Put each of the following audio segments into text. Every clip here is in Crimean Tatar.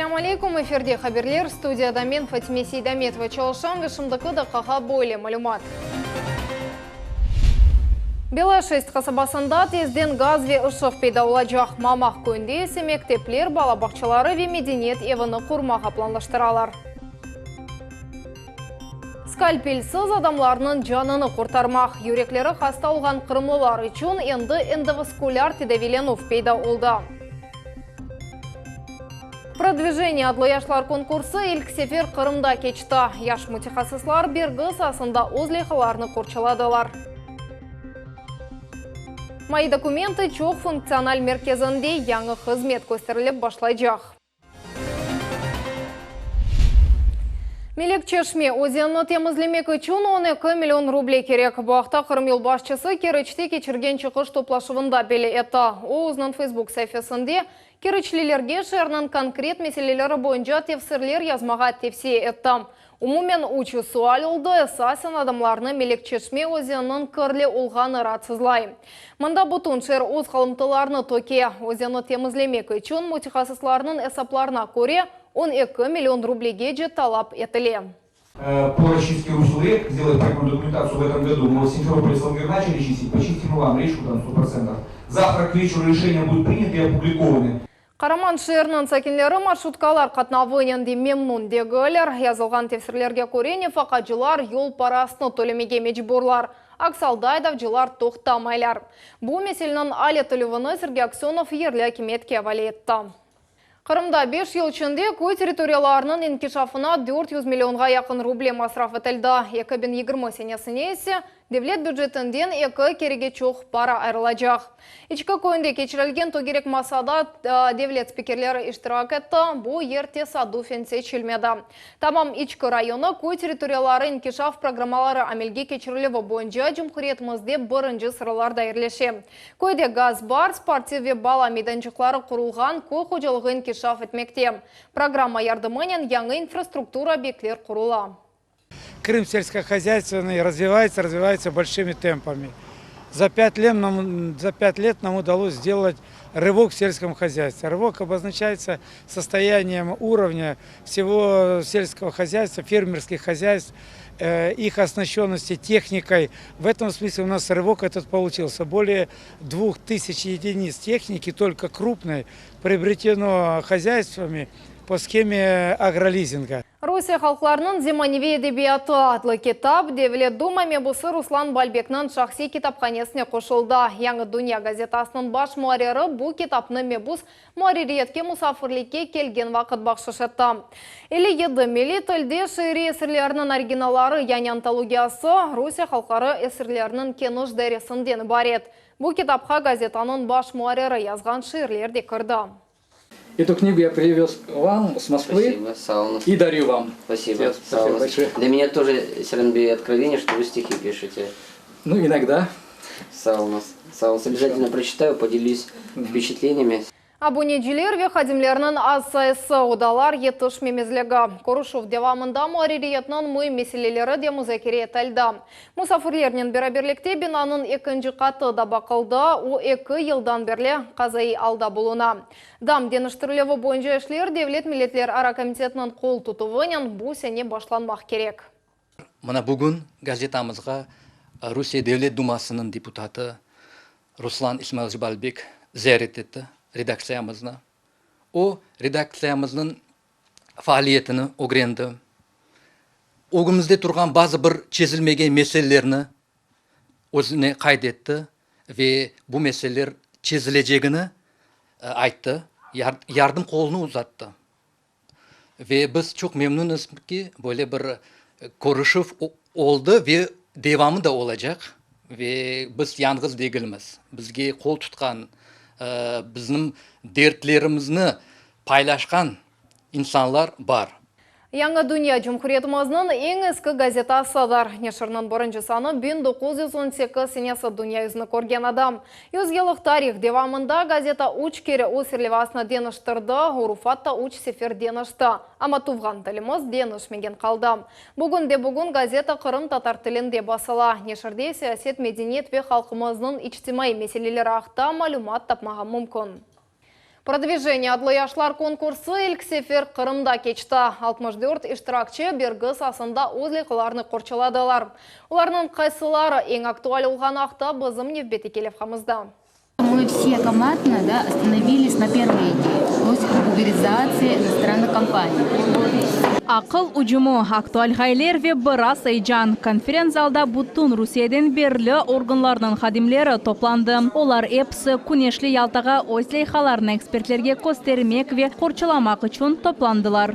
Selâm aleykum, efirde haberler, studiyada men Fatime Seydametova çalışam ve şimdiki daqqağa böyle malümat. Belaya Şest qasabasında tezden gaz ve ışıq peyda olacaq, Mamaq köyünde ise mektepler, bala bağçaları ve medeniyet evini qurmağa planlaştıralar. Skalpelsiz adamlarnıñ canını qurtarmaq, yürekleri hasta olğan qırımlılar içün endi endovaskulâr tedaviylenüv peyda oldı. Prodvijeniye adlı yaşlar konkursı ilk sefer Qırımda keçti. Yaş mütehassıslar bergi saasında öz leyhalarını qorçaladılar. Moi dokumentı çoq funktsional merkezinde yañı hızmet kösterilip başlaycaq. Melek Çeşme özenini temizlemek içün 12 million ruble kerek. Bu aqta Qırım yolbaşçısı Keriçte keçirgen çıqış toplaşuvında belli etti. O, özüniñ Facebook saifesinde keriçlilerge şeerniñ konkret meseleleri boyunca tefsirler yazmağa tevsiye etti. Umumen 300 sual oldı, esasen adamlarnı Melek Çeşme özeniniñ kirli olğanı raatsızlay. Mında bütün şeer öz qalımtılarını töke. Özenni temizlemek içün, mütehassıslarnıñ esaplarına köre, 12 million rublegece talap etile. По расчистке русел рек сделать проектную документацию в этом году. Мы вот Симферополь и Салгир начали чистить, почистим и вам речку там 100%. Завтра к вечеру решение будет принято и опубликованы. Qaraman şeeriniñ sakinleri marşrutkalar qatnavınen de memnün degiller. Yazılğan tefsirlerge köre, nefaqacılar yol parasını tölemege mecburlar, aks alda aydavcılar toqtamaylar. Bu meseleniñ al etilüvini Sergey Aksönov yerli akimiyetke avale etti. Qırımda beş yıl içinde köy territoriyalarınıñ inkişafına 400 millionğa yaqın ruble masraf etildi, 2020 senesine ise Devlet bücetinden eki kerege çoq para ayırılacaq. İçki köyünde keçirilgen tögerek masada devlet spikerleri iştirak etti, bu yer tesadufen seçilmedi. Tamam İçki rayonı köy territoriyaları inkişaf programmaları amelge keçirilüvi boyunca cumhuriyetimizde birinci sıralarda yerleşe. Köyde gaz bar, sportiv ve bala meydançıqları qurulğan, köy hocalığı inkişaf etmekte. Programma yardımınen yañı infrastruktura obyektler qurula. Крым сельскохозяйственный развивается, развивается большими темпами. За пять лет нам, за пять лет нам удалось сделать рывок в сельском хозяйстве. Рывок обозначается состоянием уровня всего сельского хозяйства, фермерских хозяйств, э, их оснащенности техникой. В этом смысле у нас рывок этот получился. Более 2000 единиц техники, только крупной, приобретено хозяйствами по схеме агролизинга. Rusiye halqlarınıñ zemaneviy edebiyatı adlı kitap Devlet Duma mebusı Ruslan Balbekniñ şahsiy kitaphanesine qoşuldı. Yañı dünya gazetasınıñ baş muarriri bu kitapnı mebus muarririyetke musafirlikke kelgen vaqıt bahşış etti. 57 milliy tilde şiiriy eserleriniñ originalları, yani antologiyası, Rusiye halqları eserleriniñ keniş dairesinden ibaret. Bu kitapqa gazetanıñ baş muarriri yazğan şiirler de kirdi. Эту книгу я привез вам с Москвы Спасибо, и дарю вам. Спасибо. Спасибо большое. Для меня тоже, Серенби, откровение, что вы стихи пишете. Ну, иногда. Сау Сау Обязательно прочитаю, поделюсь впечатлениями. Abuneciler ve hadimlerniñ az sayısı, odalar yetişmemezligi. Körüşüv devamında muarririyetniñ müim meseleleri de muzakere etildi. Musafirlernen beraberlikte binanıñ ekinci qatı da baqıldı, o eki yıldan berli qazaiy alda buluna. Dam deñiştirilüvi boyunca işler Devlet milletlerara komitetiniñ qol tutuvınen bu sene başlanmaq kerek. Mına bugün gazetamızğa Rusiye Devlet Dumasınıñ deputatı Ruslan İsmailovç Balbek ziyaret etti redaktsiyamıznı. O, redaktsiyamıznıñ faaliyetini ögrendi. Ögümizde turğan bazı bir çezilmegen meselelerni özüne qayd etti ve bu meseleler çezilecegini ayttı, yardım qolunı uzattı. Ve biz çoq memnünız ki, böyle bir körüşüv oldı ve devamı da olacaq. Ve biz yañğız degilmiz. Bizge qol tutqan, bizim dertlerimizni paylaşqan insanlar bar. Yañı dünya, cumhuriyetimizniñ eñ eski gazetasıdır. Neşirniñ birinci sanı 1918 senesi dünya yüzüni körgen edi. Yüz yıllıq tarih devamında gazeta üç kere öz serlevasını deñiştirdi, urufat da üç sefer deñişti, amma tuvğan tilimiz deñişmegen qaldı. Bugün de bugün gazeta qırımtatar tilinde basıla. Neşirde siyaset, medeniyet ve halqımıznıñ içtimaiy meseleleri aqta malümat tapmağa mümkün. Prodvijeniye adlı yaşlar konkursı ilk sefer Qırımda keçti. 64 iştirakçi bergi saasında öz leyhalarını qorçaladılar. Olarnıñ qaysıları eñ aktual olğanı aqta bizim nevbetteki levhamızda. Мы все командно, да, остановились на первой идее, то есть уберизация иностранных компаний. Aqıl ücümi, aktual ğayeler ve biraz eyecan. Konferens-zalda bütün Rusiyeden berli organlarnıñ hadimleri toplandı. Olar episi küneşli Yaltağa öz leyhalarını ekspertlerge köstermek ve qorçalamaq içün toplandılar.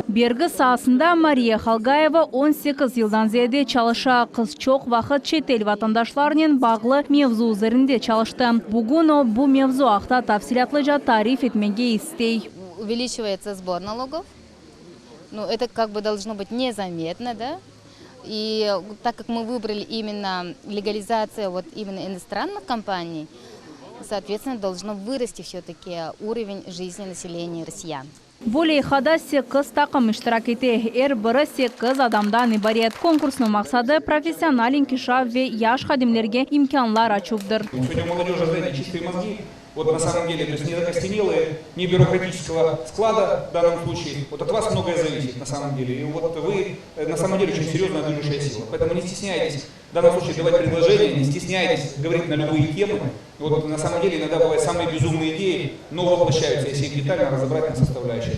Bergi saasında Mariya Halgayeva 18 yıldan ziyade çalışa. Qız çoq vaqıt çetel vatandaşlarnen bağlı mevzu üzerinde çalıştı. Bugün o, bu mevzu aqta tafsilâtlıca tarif etmege istey. Увеличивается сбор налогов. Ну, это как бы должно быть незаметно, да? И так как мы выбрали именно легализацию вот именно иностранных компаний, соответственно, должно вырасти все-таки уровень жизни населения россиян. Bu leyhada sekiz taqım iştirak ete, er biri sekiz adamdan ibaret. Konkursnıñ maqsadı professional inkişaf ve yaş hadimlerge imkânlar açuvdır. Сегодня у молодежи, знаете, чистые мозги, вот на самом деле, то есть не закостенелые, не бюрократического склада в данном случае. Вот от вас многое зависит на самом деле. И вот вы э, на самом деле очень серьезная движущая сила. Поэтому не стесняйтесь в данном случае давать предложения, не стесняйтесь говорить на любые темы. Вот на самом деле иногда бывают самые безумные идеи, но воплощаются, если их детально разобрать на составляющие.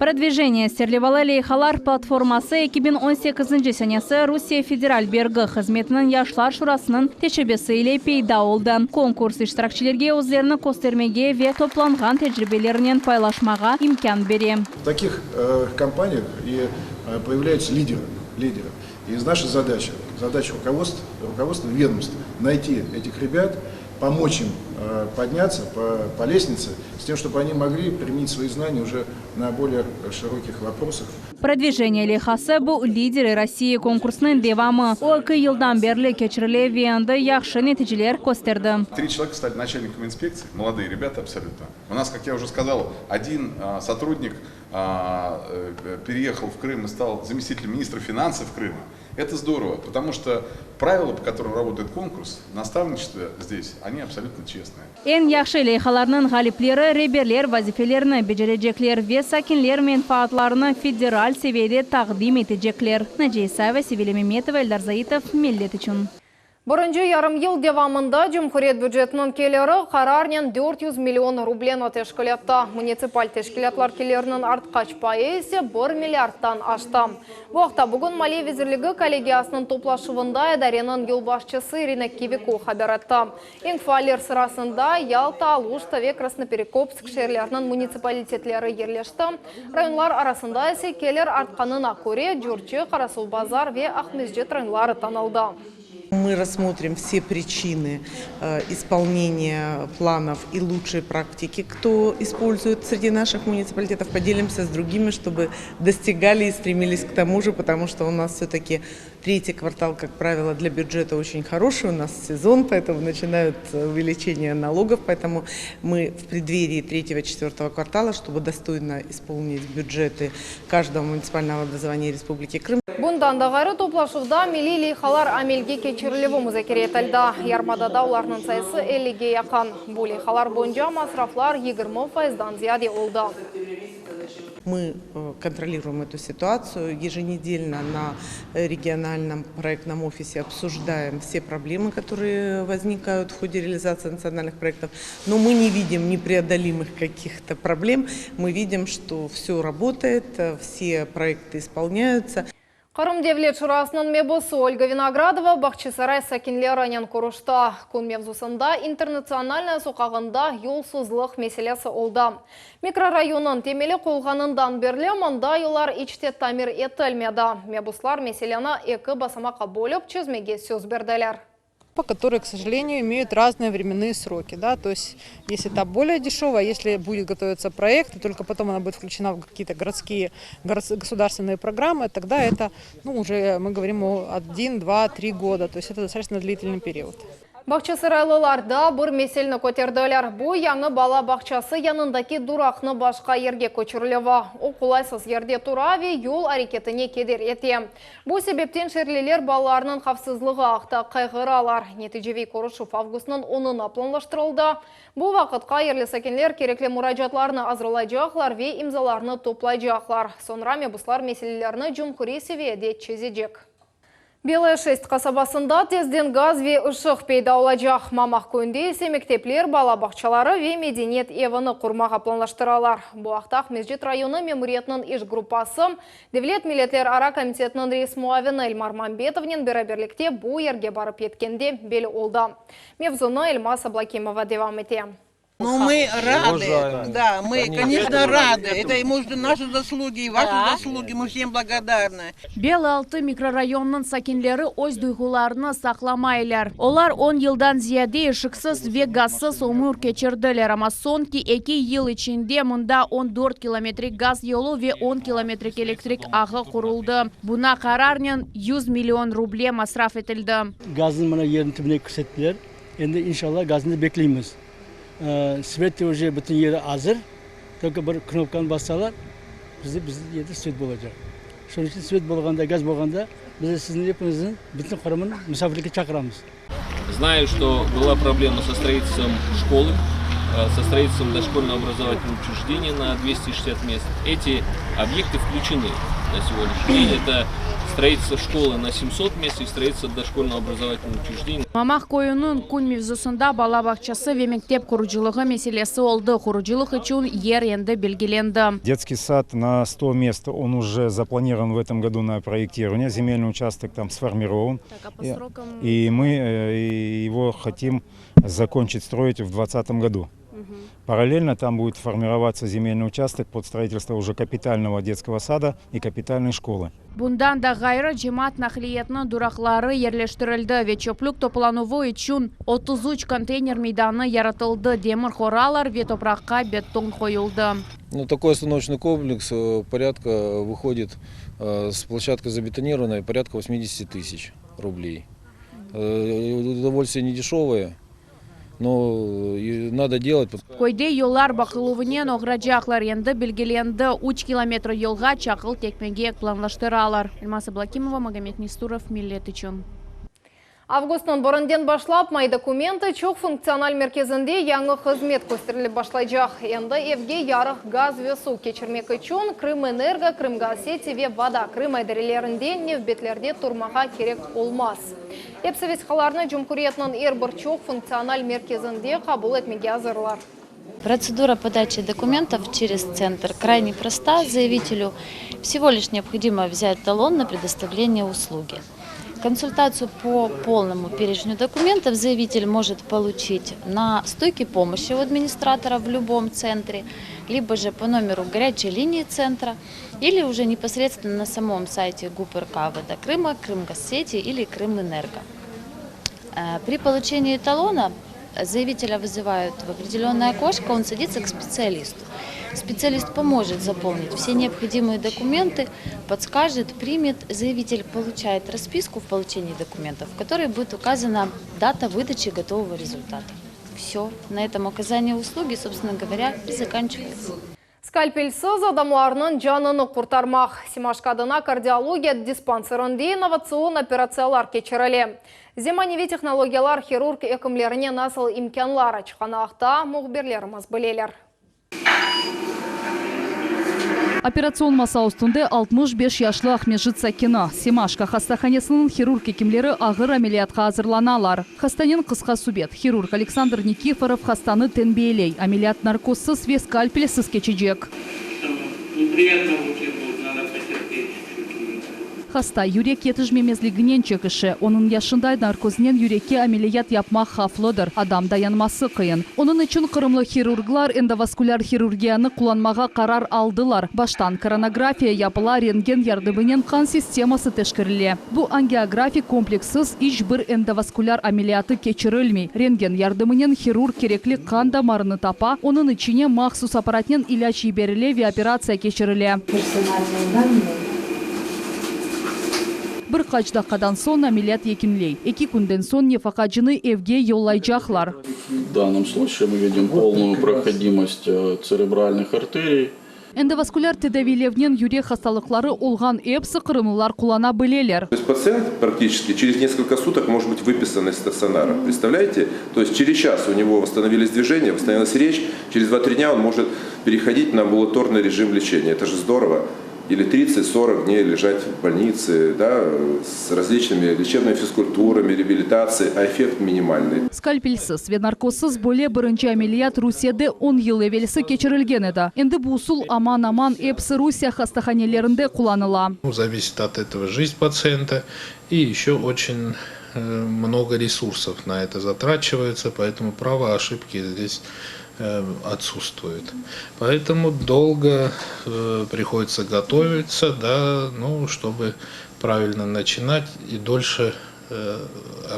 Продвижение serlevalı leyhalar platforması 2018 senesi Rusiye Federal bergi hızmetiniñ Yaşlar şurasınıñ teşebbüsi ile peyda oldı. Konkurs iştirakçilerge özlerini köstermege ve toplanğan tecribelerinen paylaşmağa imkân bere. В таких э, компаниях и э, появляются лидеры, лидеры. И наша задача, задача руководства, руководства ведомств найти этих ребят, помочь им э, подняться по, по лестнице, с тем, чтобы они могли применить свои знания уже на более широких вопросах. Продвижение leyhası bu Liderы России konkursınıñ devamı. O eki yıldan berli keçirile ve endi yahşı neticeler kösterdi. Три человека стали начальниками инспекции, молодые ребята абсолютно. У нас, как я уже сказал, один а, сотрудник а, э, переехал в Крым и стал заместителем министра финансов Крыма. Это здорово, потому что правила, по которым работает конкурс, наставничество здесь, они абсолютно честные. Eñ yahşı leyhalarnıñ ğalipleri reberler vazifelerini becerecekler ve sakinler menfaatlarını federal seviyede taqdim etecekler. Naciye İsayeva, Sevilya Memetova, Eldar Zaitov, Millet içün. Birinci yarım yıl devamında cumhuriyet bücetiniñ keliri qararnen 400 million rubleni teşkil etti. Munitsipal teşkilâtlar keliriniñ artqaç payı ise 1 milliardtan aştı. Bu aqta bugün Maliye vezirligi kollegiyasınıñ toplaşuvında idareniñ yolbaşçısı İrina Kiviko haber etti. Eñ faaller sırasında Yalta, Aluşta ve Krasnoperekopsk şeerleriniñ munitsipalitetleri yerleşti. Rayonlar arasında ise kelir artqanına köre Curçı, Qarasuvbazar ve Aqmescit rayonları tanıldı. Мы рассмотрим все причины э, исполнения планов и лучшие практики, кто использует среди наших муниципалитетов, поделимся с другими, чтобы достигали и стремились к тому же, потому что у нас все-таки третий квартал, как правило, для бюджета очень хороший, у нас сезон, поэтому начинают увеличение налогов, поэтому мы в преддверии третьего-четвертого квартала, чтобы достойно исполнить бюджеты каждого муниципального образования Республики Крым, Bundan da ğayrı toplaşuvda milliy leyhalar amelge keçirilüvi muzakere etildi. Yarımadada olarnıñ sayısı 50-ge yaqın. Bu leyhalar boyunca masraflar 20 faizden ziyade oldı. Мы э, контролируем эту ситуацию. Еженедельно на региональном проектном офисе обсуждаем все проблемы, которые возникают в ходе реализации национальных проектов. Но мы не видим непреодолимых каких-то проблем. Мы видим, что все работает, э, все проекты исполняются. Qırım Devlet Şurasınıñ mebusı Olga Vinogradova Bağçasaray sakinlerinen körüşti. Kün mevzusında Internatsionalnaya soqağında yolsuzlıq meselesi oldı. Mikrorayonnıñ temeli qoyulğanından berli mında yollar iç te tamir etilmedi. Mebuslar meseleni eki basamaqqa bölip çezmege söz berdiler. Которые, к сожалению, имеют разные временные сроки. Да? То есть, если та более дешевая, если будет готовиться проект, и только потом она будет включена в какие-то городские, государственные программы, тогда это, ну, уже мы говорим о 1, 2, 3 года. То есть это достаточно длительный период. Bağçasaraylılar daa bir meselni köterdiler. Bu, yañı bala bağçası yanındaki duraqnı başqa yerge köçürilüvi. O, qolaysız yerde tura ve yol areketine keder ete. Bu sebepten şeerliler balalarnıñ havfsızlığı aqta qayğıralar. Neticeviy körüşüv avgustnıñ onuna planlaştırıldı. Bu vaqıtqa yerli sakinler kerekli muracaatlarnı azırlaycaqlar ve imzalarnı toplaycaqlar. Soñra mebuslar meselelerni cumhuriy seviyede çezecek. Belaya Şest qasabasında tezden gaz ve ışıq peyda olacaq. Mamaq köyünde ise mektepler, bala bağçaları ve medeniyet evini qurmağa planlaştıralar. Bu aqta Aqmescit rayonı memuriyetiniñ iş gruppası Devlet milletlerara komitetiniñ reis muavini Elmar Mambetovnen beraberlikte bu yerge barıp yetkende belli oldı. Mevzunı Elmaz Ablâkimova devam ete. Ну, мы рады, да, мы, конечно, рады. Это, может, наши заслуги, и ваши заслуги, мы всем благодарны. Bel altı mikrorayonınıñ sakinleri öz duyğularını saqlamaylar. Olar on yıldan ziyade ışıqsız ve gazsız ömür keçirdiler, amma soñki eki yıl içinde mında 14 kilometrik gaz yolu ve on kilometrik elektrik ağı quruldı. Buña qararnen 100 million ruble masraf etildi. Gaznı mına yerniñ tübüne kirsettiler. Endi inşallah gaznı bekleymiz. Svet de uje bütün yeri azır, tolko bir knopkanı bassalar, bizde bizim yerde svet bolacaq. Şunıñ içün svet bolğanda, gaz bolğanda biz de sizni epiñizni, bütün Qırımnı musafirlikke çaqıramız. Znаю, что была проблема со строительством школы, со строительством дошкольного образовательного учреждения на 260 мест. Эти объекты включены на сегодняшний день. Это строительство школы на 700 мест и строительство дошкольного образовательного учреждения. Mamaq köyüniñ kün mevzusında bala bağçası ve mektep qurucılığı meselesi oldı. Qurucılıq içün yer endi belgilendi. Детский сад на 100 мест, он уже запланирован в этом году на проектирование. Земельный участок там сформирован. И мы его хотим закончить строить в двадцатом году. Параллельно там будет формироваться земельный участок под строительство уже капитального детского сада и капитальной школы. Bundan da ğayrı, cemaat naqliyatınıñ duraqları yerleştirildi ve çöplük toplanuvı içün 33 konteyner meydanı yaratıldı, demir qoralar ve topraqqa beton qoyuldı. Ну, такой остановочный комплекс порядка выходит с площадкой забетонированной порядка 80 тысяч рублей. Удовольствие не дешевое, но надо делать. Köyde yollar baqıluvınen oğracaqlar, endi belgilendi, 3 kilometr yolğa çaqıl tökmege planlaştıralar. Elmaz Ablâkimova, Magomed Nesturov, Millet içün. Avgustnıñ birinden başlap Moi dokumenty çoq funktsional merkezinde yañı hızmet kösterilip başlaycaq. Endi evge yarıq, gaz ve suv keçirmek içün Krımenergo, Krımgazseti ve Voda Krıma idarelerinde nevbetlerde turmağa kerek olmaz. Episi vesiqalarnı cumhuriyetniñ er bir çoq funktsional merkezinde qabul etmege azırlar. Процедура подачи документов через центр крайне проста. Заявителю всего лишь необходимо взять талон на предоставление услуги. Консультацию по полному перечню документов заявитель может получить на стойке помощи у администратора в любом центре, либо же по номеру горячей линии центра, или уже непосредственно на самом сайте ГУП РК «Вода Крыма», Крымгазсети или Крымэнерго. При получении талона заявителя вызывают в определенное окошко, он садится к специалисту. Специалист поможет заполнить все необходимые документы, подскажет, примет. Заявитель получает расписку в получении документов, в которой будет указана дата выдачи готового результата. Все, на этом оказание услуги, собственно говоря, и заканчивается. Skalpelsiz adamlarnıñ canını qurtarmaq. Semaşko adına kardiologiya dispanserinde innovatsion operatsiyalar keçirile. Zemaneviy tehnologiyalar hirurg ekimlerine nasıl imkânlar açqanı aqta mühbirlerimiz bileler. Operatsion masa üstünde 65 yaşlı Aqmescit sakini. Semaşko hastahanesiniñ hirurg ekimleri ağır ameliyatqa azırlanalar. Hastanen qısqa subet. Hirurg Aleksandr Nikiforov hastanı tenbiyeley, ameliyat narkozsız ve skalpelsiz keçecek. Неприятно в руке будет, надо потерпеть чуть-чуть. Hasta yürek yetişmemezliginen çekişe. Onıñ yaşında narkoznen yürekke ameliyat yapmaq havflıdır. Adam dayanması qıyın. Onıñ içün qırımlı hirurglar endovaskulâr hirurgiyanı qullanmağa qarar aldılar. Baştan koronografiya yapıla, rentgen yardımınen qan sisteması teşkerile. Bu angiografik komplekssiz iç bir endovaskulâr ameliyatı keçirilmey. Rentgen yardımınen hirurg kerekli qan damarını tapa, onıñ içine mahsus apparatnen ilâc yiberile ve operatsiya keçirile. Personalnıy dannıy. Bir qaç daqqadan soñ ameliyat yekünley. Eki künden soñ nefaqacını evge yollaycaqlar. В данном случае мы видим полную проходимость церебральных артерий. Endovaskülâr tedaviylevnen yürek hastalıqları olğan epsi qırımlılar qullana bileler. То есть пациент практически через несколько суток может быть выписан из стационара. Представляете? То есть через час у него восстановились движения, восстановилась речь, через два-три дня он может переходить на амбулаторный режим лечения. Это же здорово. Или 30-40 дней лежать в больнице, да, с различными лечебными физкультурами, реабилитацией, а эффект минимальный. Skalpelsiz ve narkozsız böyle birinci ameliyat Rusiyede on yıl evelsi keçirilgen edi. Endi bu usul aman-aman epsi Rusiye hastahanelerinde qullanıla. Зависит от этого жизнь пациента и еще очень много ресурсов на это затрачивается, поэтому право ошибки здесь отсутствует. Поэтому долго приходится готовиться, да, ну, чтобы правильно начинать и дольше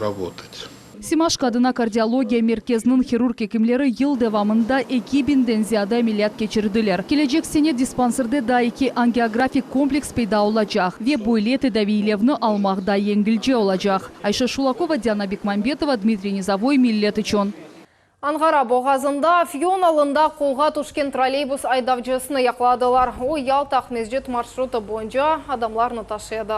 работать. Semaşko adına kardiologiya merkeziniñ hirurg ekimleri yıl devamında eki biñden ziyade ameliyat keçirdiler. Kelecek sene dispanserde daa eki angiografik kompleks peyda olacaq ve böyle tedaviylevni almaq daa yengilce olacaq. Ayşe Şulakova, Diana Bekmambetova, Dmitriy Nizovoy, Millet içün. Anğara boğazında afyon alında qolğa tüşken trolleybus aydavcısını yaqaladılar. O, Yalta-Aqmescit marşrutı boyunca adamlarnı taşıy edi.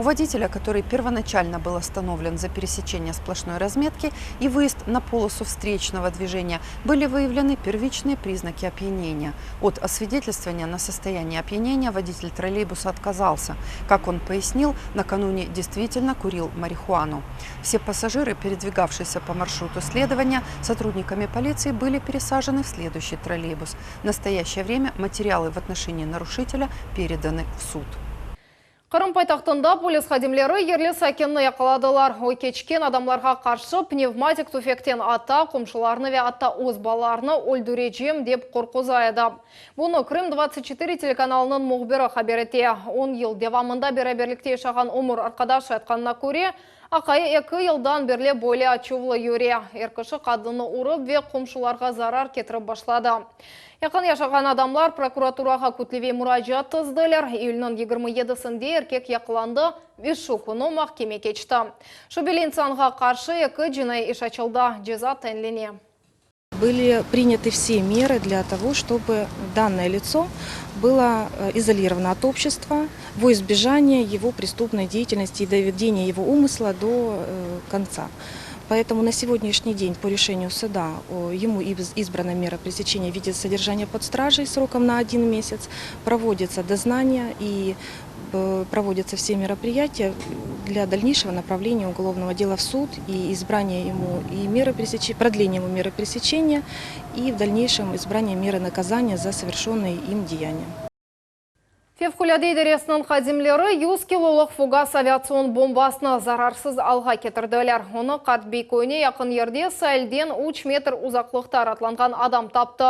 У водителя, который первоначально был остановлен за пересечение сплошной разметки и выезд на полосу встречного движения, были выявлены первичные признаки опьянения. От освидетельствования на состояние опьянения водитель троллейбуса отказался. Как он пояснил, накануне действительно курил марихуану. Все пассажиры, передвигавшиеся по маршруту следования, сотрудниками полиции были пересажены в следующий троллейбус. В настоящее время материалы в отношении нарушителя переданы в суд. Qırım paytahtında polis hadimleri yerli sakinni yaqaladılar. O, keçken adamlarğa qarşı pnevmatik tüfekten ata, qomşularını ve atta öz balalarını öldürecem dep qorquza edi. Bunı Krım 24 telekanalınıñ mühbiri haber ete. On yıl devamında beraberlikte yaşağan ömür arqadaşı aytqanına köre, aqayı eki yıldan berli böyle açuvlı yüre. Er kişi qadınnı urıp ve qomşularğa zarar ketirip başladı. Yaqın yaşağan adamlar prokuraturağa kütleviy muracaat tizdiler. İyülniñ 27-sinde erkek yaqalandı ve şu künü mahkeme keçti. Şübeli insanğa qarşı eki cinaiy iş açıldı, ceza tayinlene. Были приняты все меры для того, чтобы данное лицо было изолировано от общества во избежание его преступной деятельности и доведения его умысла до конца. Поэтому на сегодняшний день по решению суда ему избрана мера пресечения в виде содержания под стражей сроком на один месяц. Проводится дознание и проводятся все мероприятия для дальнейшего направления уголовного дела в суд и избрания ему и меры пресечения, продления ему меры пресечения и в дальнейшем избрание меры наказания за совершенные им деяния. Fevqulâde idaresiniñ hadimleri 100 kilolıq fugas aviatsion bombasını zararsız alğa ketirdiler. Onı Qartbey köyüne yaqın yerde sailden üç metr uzaqlıqta ratlanğan adam taptı.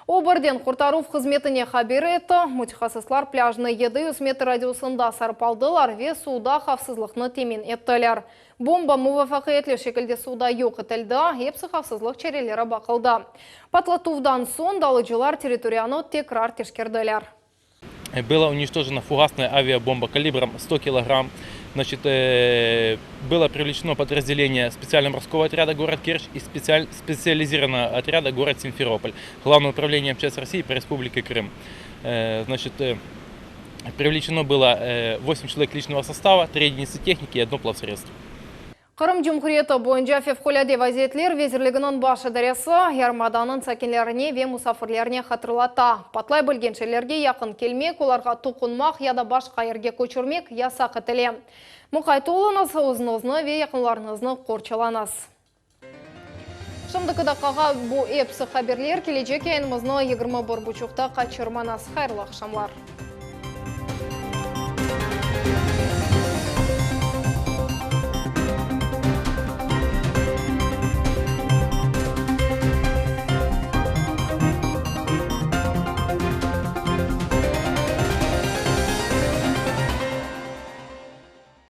O, birden qurtaruv hızmetine haber etti. Mütehassıslar plâjnı 700 metr radiusında sarıp aldılar ve suvda havfsızlıqnı temin ettiler. Bomba muvafaqiyetli şekilde suvda yoq etildi, epsi havfsızlıq çareleri baqıldı. Patlatuvdan soñ dalıcılar territoriyanı tekrar teşkerdiler. Была уничтожена фугасная авиабомба калибром 100 килограмм. Значит, было привлечено подразделение специального морского отряда город Керчь и специализированного отряда город Симферополь. Главное управление МЧС России по Республике Крым. Значит, привлечено было 8 человек личного состава, 3 единицы техники и одно плавсредство. Qırım Cumhuriyeti boyunca Fevqulâde vaziyetler vezirliginiñ baş idaresi yarımadanıñ sakinlerine ve musafirlerine hatırlata, patlay bilgen şeylerge yaqın kelmek, olarğa toqunmaq ya da başqa yerge köçürmek yasaq etile. Muqayt oluñız, özüñizni ve yaqınlarıñıznı qorçalañız. Şimdiki daqqağa bu episi haberler. Kelecek yayınımıznı 21 buçuqta qaçırmañız. Hayırlı aqşamlar!